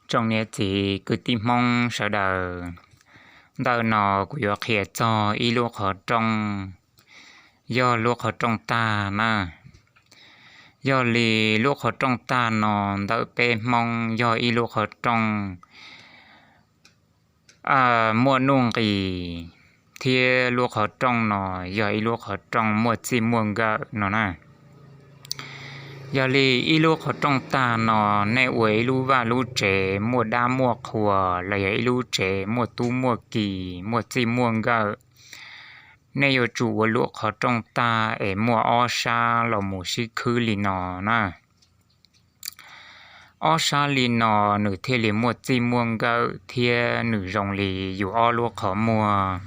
Tsoom niam txiv kwv tij Hmoob sawv daws, ntawm no kuv yuav qhia txog ib lub qhov rooj, yog lub qhov rooj tag na. Yog li lub qhov rooj tag no ntawm peb Hmoob yog ib lub qhov rooj muaj nuj nqis, thiab lub qhov rooj no yog ib lub qhov rooj muaj txij muaj nkawm no na. Yog li ib lub qhov rooj tag no, nej ua ib lub vaj lub tsev muaj dab muaj qhua, los yog ib lub tsev muaj tub muaj ki, muaj txij muaj nkawm, nej yuav tsum ua lub qhov rooj tag es muaj ob sab los mus sib khwb li no na. Ob sab li no nws thiaj li muaj txij muaj nkawm thiab nws zoo li yus ob lub qhov muag.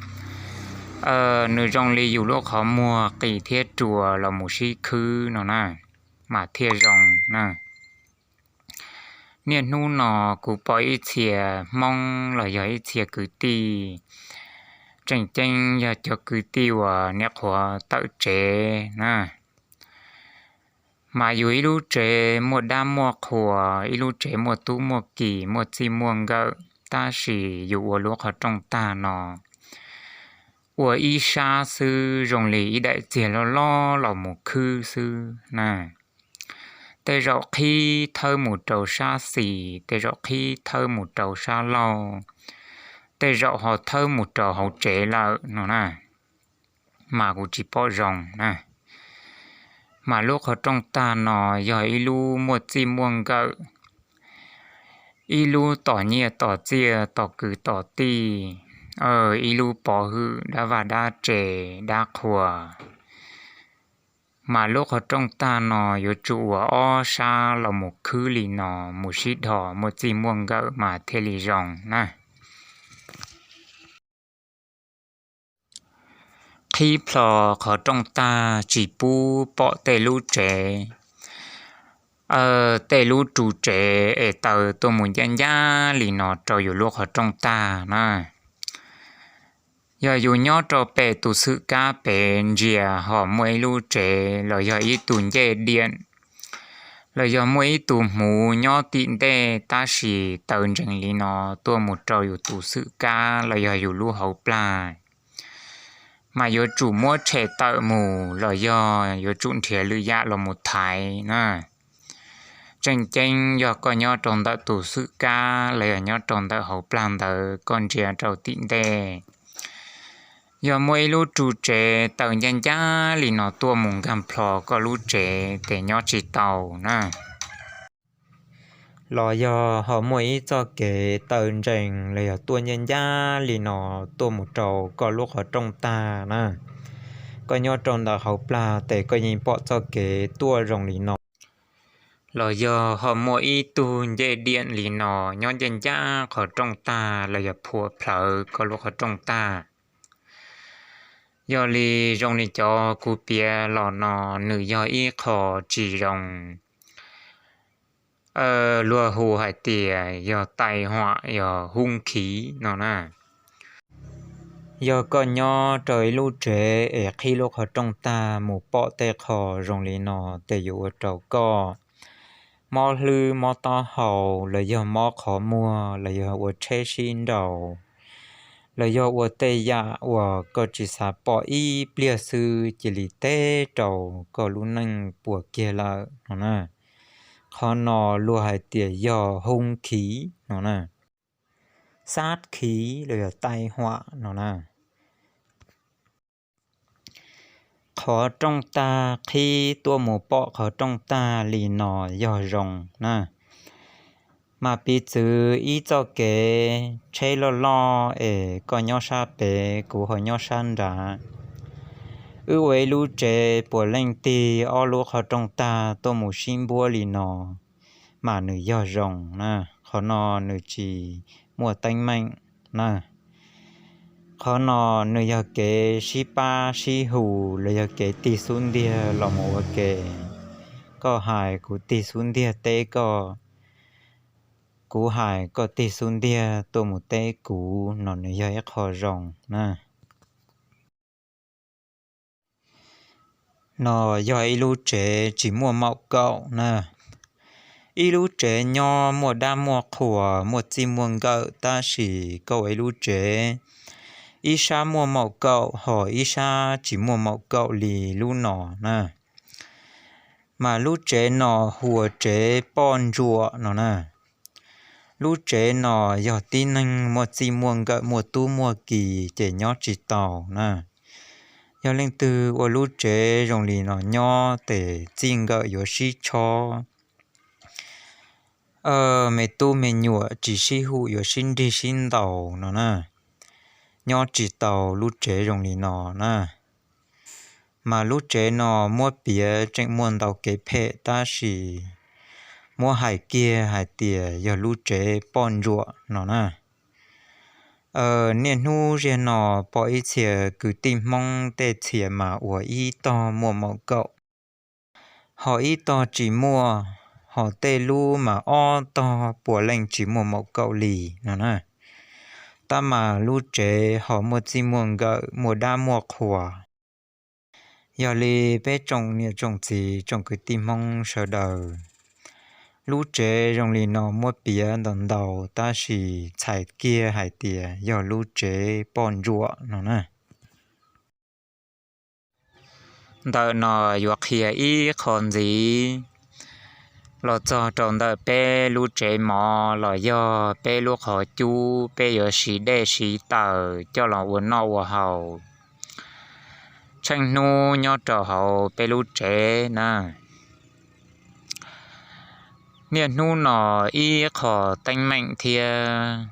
Nws zoo li yus lub qhov muag qis thiab rua los mus sib khwb no na, mas thiaj zoo na. Niaj hnub no kuv pom ib txhia Hmoob los yog ib txhia kwv tij, tseem ceeb yog cov kwv tij uas niam qhuav tawm tsev na, mas yus ib lub tsev muaj dab muaj qhua, ib lub tsev muaj tub muaj ki, muaj txij muaj nkawm, tab sis yus ua lub qhov rooj tag no, ua ib sab xwb zoo li ib daim txiag loj loj los mus khwb xwb na. Tej zaum qhib thawb mus rau sab xis, tej zaum qhib thawb mus rau sab laug, tej zaum ho thawb mus rau hauv tsev lawm no na, mas kuv tsis pom zoo na. Mas lub qhov rooj tag no yog ib lub muaj txij muaj nkawm, ib lub tom nyiaj tom txiaj tom kwv tom tij, ib lub pov hwm dab vaj dab tse, dab qhua. Mas lub qhov rooj tag no yuav tsum ua ob sab los mus khwb li no, mus sib dhos muaj txij muaj nkawm mas thiaj li zoo na. Qhib plho qhov rooj tag tsis pub pom tej lub tsev, tej lub ru tsev es taws tuaj mus ncaj ncaj li no rau yus lub qhov rooj tag na. Yog yus nyob rau pem tus xwm kab pem ntsia ho muaj ib lub tsev los yog ib tug ncej diam, los yog muaj ib tug hmuv nyob tim ntej tab sis taws ntsees li no tuaj mus rau yus tus xwm kab los yog yus lub hauv plag, mas yuav tsum muab tshem tawm mus los yog yuav tsum nrhiav lwm yam los mus thaiv na. Tseem ceeb yog koj nyob rau ntawm tus xwm kab los yog nyob rau ntawm hauv plag ntawd koj ntsia rau tim ntej, yog muaj ib lub ru tsev taws ncaj ncaj li no tuaj mus nkag plho koj lub tsev ces nyob tsis tau na. Los yog ho muaj ib txoj kev taws ntsees los yog tuaj ncaj ncaj li no tuaj mus rau koj lub qhov rooj tag na, koj nyob rau ntawm hauv plag ces koj yeej pom txoj kev tuaj zoo li no. Los yog ho muaj ib tug ncej diam li no nyob ncaj ncaj qhov rooj tag los yog phua plhawv koj lub qhov rooj tag. Yog li zoo li cov kuv piav los no nws yog ib qho tsis zoo, luag hu hais tias yog tai huam yog hub khiv no na. Yog koj nyob rau ib lub tsev es qhib lub qhov rooj tag mus pom tej qho zoo li no ces yuav ua rau koj mob hlwb mob taub hau los yog mob qhov muag los yog ua tsheb sib nraus los yog ua tej yam uas koj tsis xav pom ib pliag xwb cia li teb rau koj lub neej puas kiag lawm no na. Qhov no luag hais tias yog hub khiv no na, xab khiv los yog tai huam no na. Qhov rooj tag qhib tuaj mus pom qhov rooj tag li no yog zoo na. Mas piv txwv ib txoj kev tsheb loj loj es koj nyob sab pem kuv ho nyob sab nrad, wb ua ib lub tsev puav leej tig ob lub qhov rooj tag tuaj mus sib npuab li no, mas nws yog zoo na. Qhov no nws tsis muaj teeb meem na. Qhov no nws yog kev sib pab sib hu los yog kev tig xub ntiag los mus ua ke. Koj hais kuv tig xub ntiag teb koj, kuv hais koj tig xub ntiag tuaj mus teb kuv no nws yog ib qho zoo na. No yog ib lub tsev tsis muaj maum kaum na. Ib lub tsev nyob muaj dab muaj qhua, muaj txij muaj nkawm, tab sis koj ua ib lub tsev, ib sab muaj maum kaum ho ib sab tsis muaj maum kaum li lub no na. Mas lub tsev no hu ua tsev poj ntsuam no na. Lub tsev no yog tib neeg muaj txij muaj nkawm, muaj tub muaj ki, ces nyob tsis tau na. Yog leej twg ua lub tsev zoo li no nyob ces txij nkawm yuav sib tshob, me tub me nyuam tsis sib hum yuav sib nrig sib ntaus no na. Nyob tsis tau lub tsev zoo li no na. Mas lub tsev no muab piav tseem muaj ntau kev phem, tab sis muab hais kiag hais tias yog lub tsev poj ntsuam no na. Niaj hnub ziag no pom ib txhia kwv tij Hmoob tej txhia mas ua ib tog muaj maum kaum, ho ib tog tsis muaj, ho tej lub mas ob tog puav leej tsis muaj maum kaum li no na. Tab mas lub tsev ho muaj txij muaj nkawm, muaj dab muaj qhua. Yog li peb tsoom niam tsoom txiv tsoom kwv tij Hmoob sawv daws, lub tsev zoo li no muab piav ntau ntau, tab sis txhais kiag hais tias yog lub tsev poj ntsuam no na. Ntawm no yuav qhia ib qho ntxiv los txog rau ntawm peb lub tsev mov los yog peb lub qhov cub peb yuav siv dej siv taws coj los ua noj ua haus tsheej hnub nyob rau hauv peb lub tsev na. Niaj hnub no ib qho teeb meem thiab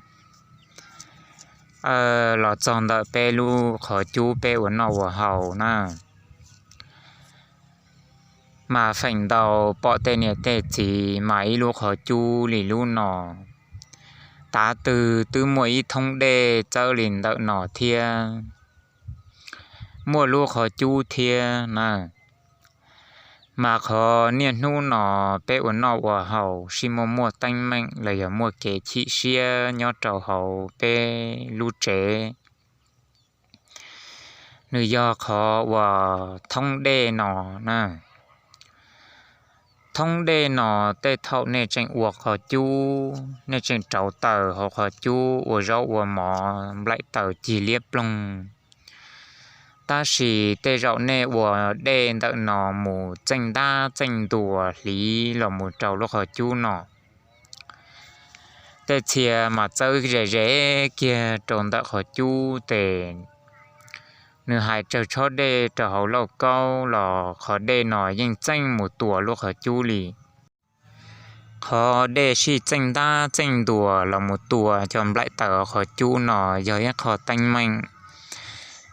los txog ntawm peb lub qhov cub peb ua noj ua haus na. Mas feem ntau pom tej niam tej txiv mas ib lub qhov cub li lub no, tav twg twb muaj ib thoob dej txawb li ntawm no thiab, muaj lub qhov cub thiab na. Mas qhov niaj hnub no peb ua noj ua haus sib muaj muaj teeb meem los yog muaj kev chim siab nyob rau hauv peb lub tsev, nws yog qhov uas thoob dej no na. Thoob dej no tej thaum nej tseem ua qhov cub, nej tseem rauv taws hauv qhov cub ua zaub ua mov nplaim taws cig liab ploog, tab sis tej zaum nej ua dej ntawm no mus txeej ntab txeej ntuas hliv los mus rau lub qhov cub no. Tej txhia mas txawb ze ze kiag rau ntawm qhov cub tes nws hais tsawg tshob dej rau hauv lauj kaub los qhov dej no yeej txeej mus tua lub qhov cub li. Qhov dej sij txeej ntab txeej ntuas los mus tua cov nplaim taws qhov cub no yog ib qho teeb meem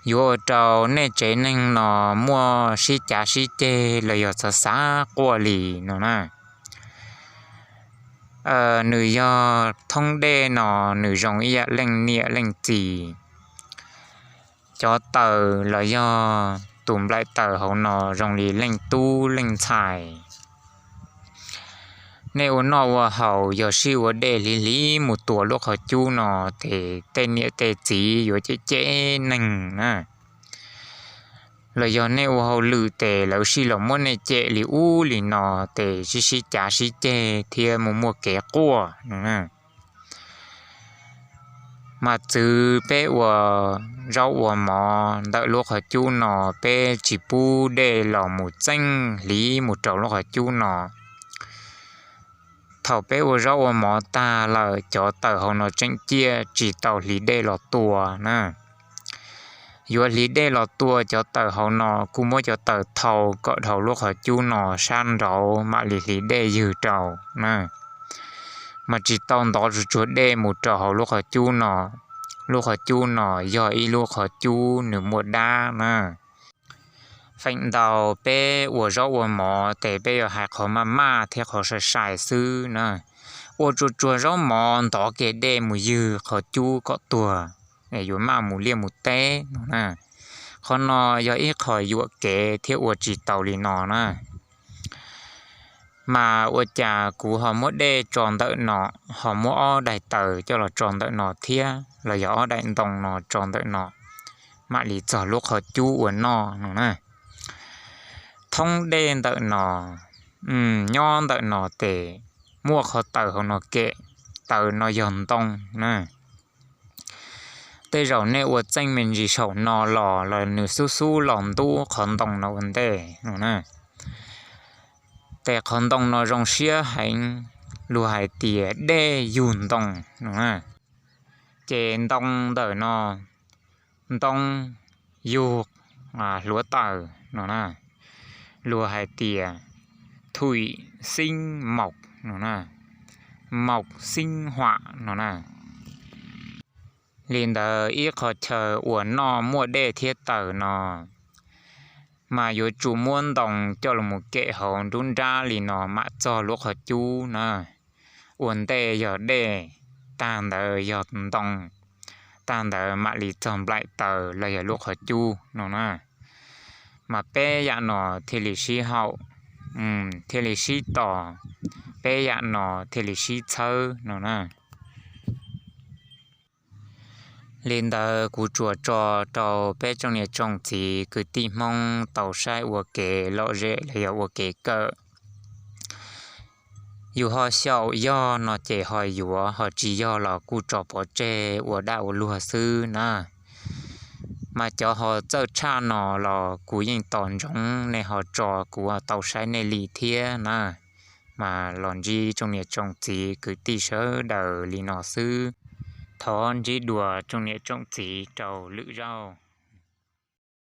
yuav ua rau nej tsev neeg no muaj sib cav sib ceg los yog xav xav quaj li no na. Nws yog thoob dej no nws zoo ib yam leej niam leej txiv. Cov taws los yog tus nplaim taws hauv no zoo li leej tub leej ntxhais. Nej ua noj ua haus yog sij ua dej hliv hliv mus tua lub qhov cub no ces tej niam tej txiv yuav cem cem neeg na. Los yog nej ua hauj lwm tes lawv sij los muab nej cem li ub li no ces sib sib cav sib ceg thiab mus muaj kev quaj no. Mas txwv peb ua zaub ua mov ntawm lub qhov cub no, peb tsis pub dej los mus txeej hliv mus rau lub qhov cub no. Thaum peb ua zaub ua mov tag lawm cov taws hauv no tseem ciaj tsis tau hliv dej los tua na. Yuav hliv dej los tua cov taws hauv no kuj muab cov taws thau kom dhau lub qhov cub no sab nraud mam li hliv dej ywg rau na. Mas tsis tau ntov tsuag tsuag dej mus rau hauv lub qhov cub no. Lub qhov cub no yog ib lub qhov cub nws muaj dab na. Feem ntau peb ua zaub ua mov ces peb yuav hais qhov maj maj thiab qhov sai sai xwb na. Ua tsuag tsuag zaub mov ntov kiag dej mus ywg qhov cub kom tuag, yuav maj mus liaj mus teb no na. Qhov no yog ib qho yuam kev thiab ua tsis tau li no na. Mas ua cas kuv ho muab dej tso ntawm no, ho muab ob daim taws coj los tso ntawm no thiab los yog ob daim ntoo no tso ntawm no, mam li txog lub qhov cub ua noj no na. Thoob dej ntawm no, nyob ntawm no ces muaj qhov taws hauv no kem, taws no yog ntoo na. Tej zaum nej ua txeej me ntsis saum no los los nws xub xub los ntub qhov ntoo no ua ntej no na. Ces qhov ntoo no zoo siab heev, luag hais tias dej yug ntoo no na. Ces ntoo ntawm no, ntoo yug hluav taws no na, luag hais tias thụy sinh mộc no na, mộc sinh họa no na. Li ntawd ib qho chaw uas noj muaj dej thiab taws no mas yuav tsum muab ntoo coj los mus kem hauv nruab nrab li no mam txog lub qhov cub na. Ua ntej yog dej, tag ntawd yog ntoo, tag ntawd mam li txog nplaim taws los yog lub qhov cub no na. Mas peb yam no thiaj li sib haum, thiaj li sib tos, peb yam no thiaj li sib txhawb no na. Li ntawd kuv tsuas tso rau peb tsoom niam tsoom txiv kwv tij Hmoob tau saib ua kev lom zem los yog ua kev kawm. Yus ho xyaum yog no ces ho yuav, ho tsis yog los kuj tso pov tseg ua dab ua luag xwb na. Mas cov ho txawj tshaj no los kuv yeej tos ntsoov nej ho tso, kuv tau saib nej li thiab na. Mas los ntsib tsoom niam tsoom txiv kwv tij sawv daws li no xwb. Thov ntsib dua tsoom niam tsoom txiv rau lwm zaug.